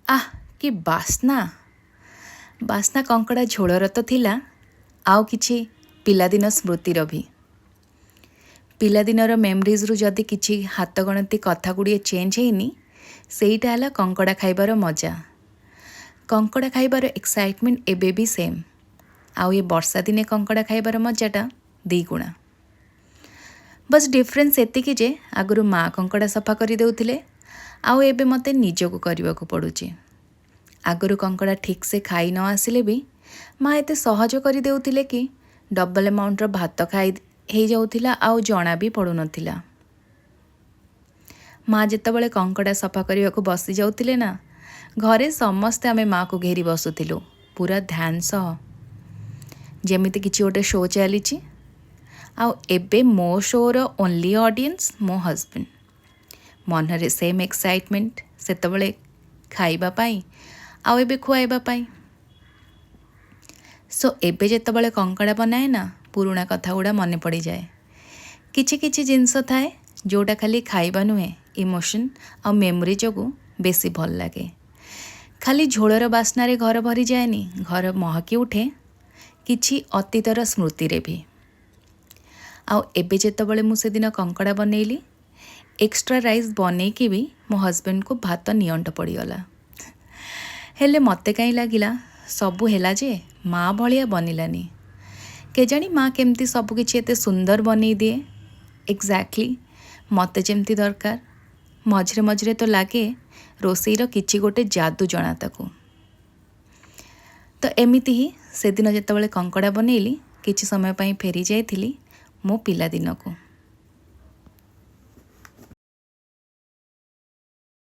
ଆଃ, କି ବାସ୍ନା! ବାସ୍ନା କଙ୍କଡ଼ା ଝୋଳର ତ ଥିଲା, ଆଉ କିଛି ପିଲାଦିନ ସ୍ମୃତିର ବି। ପିଲାଦିନର ମେମୋରିଜ୍ରୁ ଯଦି କିଛି ହାତ ଗଣତି କଥା ଗୁଡ଼ିଏ ଚେଞ୍ଜ ହେଇନି, ସେଇଟା ହେଲା କଙ୍କଡ଼ା ଖାଇବାର ମଜା। କଙ୍କଡ଼ା ଖାଇବାର ଏକ୍ସାଇଟମେଣ୍ଟ ଏବେ ବି ସେମ୍, ଆଉ ଏ ବର୍ଷା ଦିନେ କଙ୍କଡ଼ା ଖାଇବାର ମଜାଟା ଦୁଇଗୁଣା। ବସ୍ ଡିଫରେନ୍ସ ଏତିକି ଯେ ଆଗରୁ ମା କଙ୍କଡ଼ା ସଫା କରିଦେଉଥିଲେ ଆଉ ଏବେ ମୋତେ ନିଜକୁ କରିବାକୁ ପଡ଼ୁଛି। ଆଗରୁ କଙ୍କଡ଼ା ଠିକ୍ସେ ଖାଇ ନ ଆସିଲେ ବି ମା ଏତେ ସହଜ କରିଦେଉଥିଲେ କି ଡବଲ୍ ଆମାଉଣ୍ଟର ଭାତ ଖାଇ ହେଇଯାଉଥିଲା ଆଉ ଜଣା ବି ପଡ଼ୁନଥିଲା। ମା ଯେତେବେଳେ କଙ୍କଡ଼ା ସଫା କରିବାକୁ ବସି ଯାଉଥିଲେ ନା, ଘରେ ସମସ୍ତେ ଆମେ ମାଆକୁ ଘେରି ବସୁଥିଲୁ ପୁରା ଧ୍ୟାନ ସହ, ଯେମିତି କିଛି ଗୋଟେ ଶୋ ଚାଲିଛି। ଆଉ ଏବେ ମୋ ଶୋର ଓନ୍ଲି ଅଡ଼ିଏନ୍ସ ମୋ ହଜବେଣ୍ଡ। ମନରେ ସେମ୍ ଏକ୍ସାଇଟମେଣ୍ଟ, ସେତେବେଳେ ଖାଇବା ପାଇଁ ଆଉ ଏବେ ଖୁଆଇବା ପାଇଁ। ସୋ ଏବେ ଯେତେବେଳେ କଙ୍କଡ଼ା ବନାଏ ନା, ପୁରୁଣା କଥା ଗୁଡ଼ା ମନେ ପଡ଼ିଯାଏ। କିଛି କିଛି ଜିନିଷ ଥାଏ ଯେଉଁଟା ଖାଲି ଖାଇବା ନୁହେଁ, ଇମୋସନ୍ ଆଉ ମେମୋରି ଯୋଗୁଁ ବେଶୀ ଭଲ ଲାଗେ। ଖାଲି ଝୋଳର ବାସ୍ନାରେ ଘର ଭରିଯାଏନି, ଘର ମହକି ଉଠେ କିଛି ଅତୀତର ସ୍ମୃତିରେ ବି। ଆଉ ଏବେ ଯେତେବେଳେ ମୁଁ ସେଦିନ କଙ୍କଡ଼ା ବନେଇଲି, ଏକ୍ସଟ୍ରା ରାଇସ୍ ବନେଇକି ବି ମୋ ହଜବେଣ୍ଡକୁ ଭାତ ନିଅଣ୍ଟ ପଡ଼ିଗଲା। ହେଲେ ମୋତେ କାହିଁ ଲାଗିଲା ସବୁ ହେଲା ଯେ ମା ଭଳିଆ ବନିଲାନି। କେଜାଣି ମା କେମିତି ସବୁକିଛି ଏତେ ସୁନ୍ଦର ବନେଇ ଦିଏ, ଏକ୍ଜାକ୍ଟଲି ମୋତେ ଯେମିତି ଦରକାର। ମଝିରେ ମଝିରେ ତ ଲାଗେ ରୋଷେଇର କିଛି ଗୋଟେ ଯାଦୁ ଜଣା ତାକୁ। ତ ଏମିତି ହିଁ ସେଦିନ ଯେତେବେଳେ କଙ୍କଡ଼ା ବନେଇଲି, କିଛି ସମୟ ପାଇଁ ଫେରି ଯାଇଥିଲି ମୋ ପିଲାଦିନକୁ।